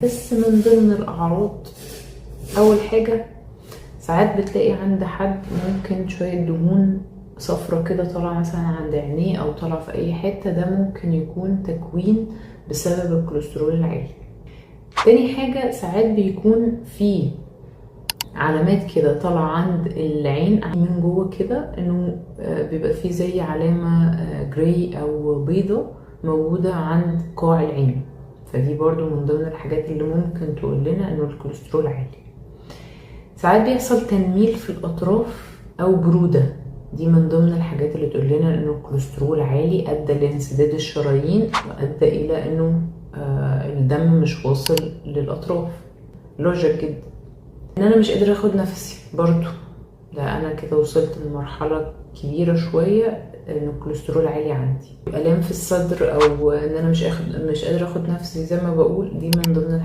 بس من ضمن الأعراض، أول حاجة ساعات بتلاقي عند حد ممكن شوية دهون صفرة كده طالعة مثلا عند عينيه أو طالعة في أي حتة، ده ممكن يكون تكوين بسبب الكوليسترول العالي. تاني حاجة، ساعات بيكون في علامات كده طالعة عند العين من جوه كده، انه بيبقى فيه زي علامة gray او بيضة موجودة عند قاع العين، فدي برضو من ضمن الحاجات اللي ممكن تقول لنا انه الكوليسترول عالي. ساعات بيحصل تنميل في الاطراف او برودة، دي من ضمن الحاجات اللي تقول لنا انه الكوليسترول عالي ادى لانسداد الشرايين وادى الى انه الدم مش واصل للاطراف. logic جدا. ان انا مش قادرة اخد نفسي برضو، ده انا كده وصلت لمرحلة كبيرة شوية ان الكوليسترول عالي عندي. الام في الصدر او ان انا مش قادرة اخد نفسي زي ما بقول، دي من ضمن الحاجات.